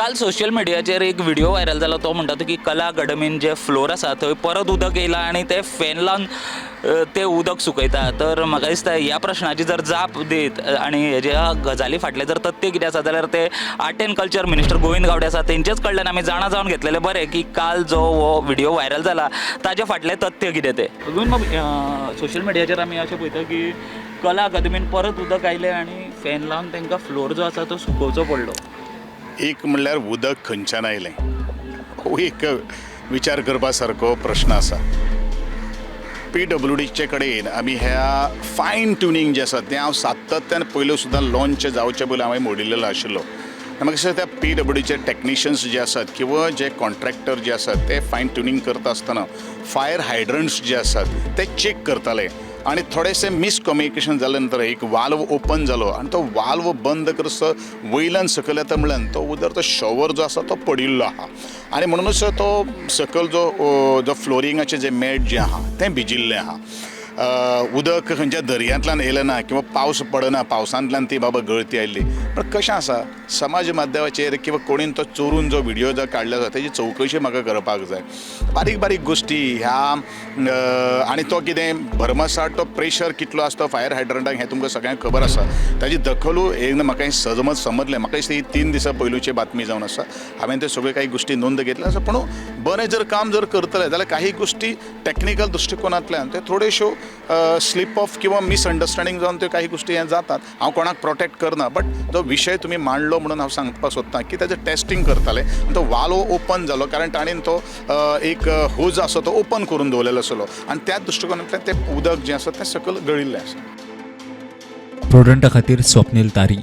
काल सोशल मिडियाचेर एक व्हिडिओ व्हायरल जालो, तो म्हणटा तो की कला अकादमीन जे फ्लोर आसा थंय परत उदक येयलां आनी ते फॅन लावन ते उदक सुकयता. तर म्हाका दिसता ह्या प्रश्नाची जर जाप दीत आनी हेज्या गजाली फाटलें जर तथ्य कितें आसा जाल्यार ते art and culture minister Govind Gawade आसा तेंचेच कडल्यान आमी जाणा जावन घेतलेलें बरें की काल जो हो व्हिडिओ व्हायरल जाला ताजे फाटलें तथ्य कितें तें. गोविंद बाब, सोशल मिडियाचेर आमी अशें पळयता की कला अकादमीन परत उदक आयलें आनी फॅन लावन तांकां फ्लोर जो आसा तो सुकोवचो पडलो. एक म्हणल्यार उदक खंयच्यान आयलें हो एक विचार करपा सारको प्रश्न आसा. पीडब्ल्यूडीचे कडेन आमी ह्या फायन ट्युनींग जें आसा तें हांव सातत्यान पयल्यो सुद्दां लॉन्च जावचे पयलीं हांवें मोडिल्लेलो आशिल्लो. आनी म्हाका दिसता त्या पीडब्ल्यूडीचे टॅक्निशियन्स जे आसात किंवा जे कॉन्ट्रॅक्टर जे आसात ते फायन ट्युनींग करता आसतना फायर हायड्रंट्स जे आसात ते चॅक करताले आनी थोडेशें मिसकम्युनिकेशन जाले नंतर एक वाल्व ओपन जालो आनी तो वाल्व बंद करसो वयल्यान सकयल येता म्हणल्यार तो उदर तो शॉवर जो आसा तो पडिल्लो आहा आनी म्हणुनूच तो सकयल जो जो फ्लोरिंगाचें जें मॅट जें आहा तें भिजिल्लें आहा. उदक खंयच्या दर्यांतल्यान येयलें ना किंवा पावस पडना, पावसांतल्यान ती बाबा गळती आयली. पण कशें आसा, समाज माध्यमाचेर किंवा कोणीन तो चोरून जो व्हिडियो जो काडलो आसा तेजी चवकशी म्हाका करपाक जाय. बारीक बारीक गोश्टी ह्या आनी तो कितें भरमसाट तो प्रेशर कितलो आसता फायर हायड्रंटाक हें तुमकां सगळ्यांक खबर आसा. ताजी दखलूय एकदां म्हाका हें समज समजलें. म्हाका दिसता ही 3 दिसां पयलूची बातमी जावन आसा. हांवें त्यो सगळ्यो काही गोश्टी नोंद घेतल्या आसा. पूण बरें जर काम जर करतले जाल्यार काही गोश्टी टॅक्निकल दृश्टिकोनांतल्यान त्यो थोड्योश्यो स्लीप ऑफ किंवा मिसअंडरस्टँडींग जावन त्यो काही गोश्टी हें जातात. हांव कोणाक प्रोटेक्ट करना, बट जो विशय तुमी मांडलो म्हणून हांव सांगपाक सोदतां की ताजें टेस्टींग करताले आनी तो वालो ओपन जालो कारण ताणें तो एक होज आसा तो ओपन करून दवरलेलो आसलो आनी त्या दृश्टिकोनांतल्यान तें उदक जें आसा तें सकयल गळिल्लें आसा. प्रोडंटा खातीर स्वप्नील तारी.